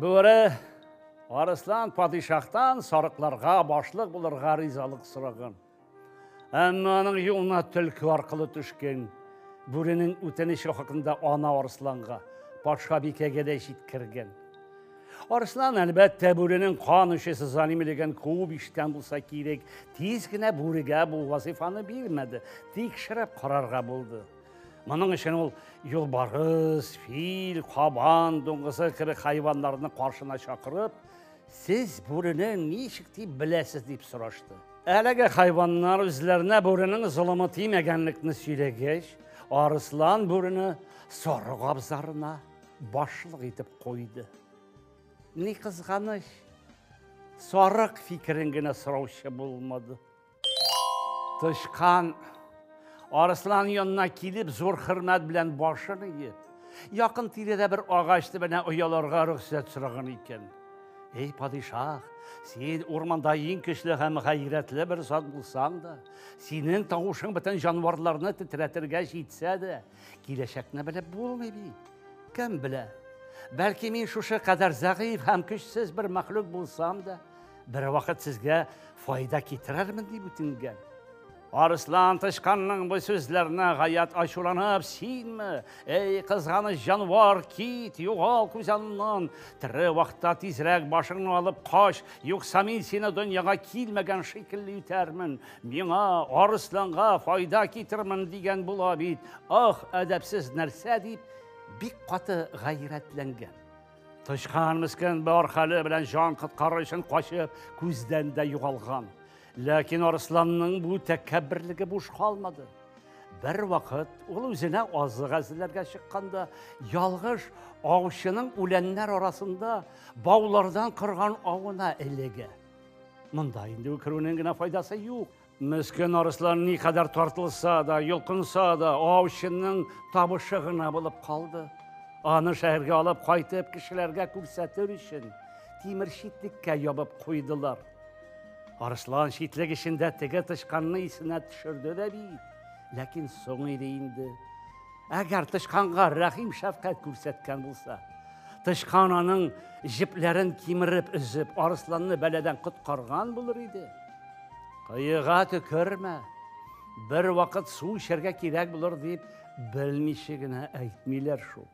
Бүре Арыслан падишаһтан сарыкларга башлык булырга ризалык сораган. Әмма аның юлына төлке аркылы төшкән. Бүренең үтенече хакында ана арысланга, патшабикәгә дә җиткергән. Арыслан, әлбәттә, бүренең кан өчесе залимлеген күп ишеткән булса кирәк, тиз генә бүрегә бу вазифаны бирмәде, тикшереп карарга булды. Моның өчен ул юлбарыс, фил, кабан, дуңгызы кебек хайваннарны каршына чакырып, сез бүрене ничек дип беләсез дип сорашты. Әлеге хайваннар үзләренә бүренең золымы тимәгәнлекне сөйләгәч, арыслан бүрене сарык абзарына башлык итеп куйды. Ни кызганыч, сарык фикерен генә сораучы булмады. Тычкан арыслан янына килеп, зур хөрмәт белән башын иеп, якын тирәдә бер агач төбенә ояларга рөхсәт сораган икән. Эй, падишах, син урманда иң көчле һәм гайрәтле бер зат булсаң да, синең тавышың бөтен җанварларны тетрәтергә җитсә дә, киләчәкне белеп булмый бит. Кем белә? Бәлки мин шушы кадәр зәгыйфь һәм көчсез бер мәхлук булсам да, бер вакыт сезгә файда китерермен дип үтенгән. Арыслан тычканның бу сүзләренә гаять ачуланып, синме? Эй, кызганыч җанвар, кит, югал күз алдыннан. Тере вакытта тизрәк башыңны алып кач, юкса мин сине дөньяга килмәгән шикелле итәрмен. Миңа, арысланга файда китермен дигән була бит. Ах, әдәпсез нәрсә дип, бик каты гайрәтләнгән. Тычкан мескен бар хәле белән җан коткарыр өчен качып, күздән дә югалган. Ләкин Арысланның бу тәкәбберлеге буш калмады. Бер вакыт ул үзенә азык әзерләргә чыкканда, ялгыш аучының үләннәр арасында баулардан корган авына эләгә. Монда инде үкерүнең генә файдасы юк. Мескен арыслан никадәр тартылса да, йолкынса да, аучының табышы гына булып калды. Аны шәһәргә алып кайтып, кешеләргә күрсәтер өчен тимер читлеккә ябып куйдылар. Арыслан читлек эчендә теге тычканны исенә төшерде дә бит. Ләкин соң иде инде. Әгәр тычканга рәхим шәфкать күрсәткән булса, тычкан аның җепләрен кимереп өзеп, арысланны бәладән коткарган булыр иде. Кыега төкермә, бер вакыт су эчәргә кирәк булыр дип белмичә генә әйтмиләр шул.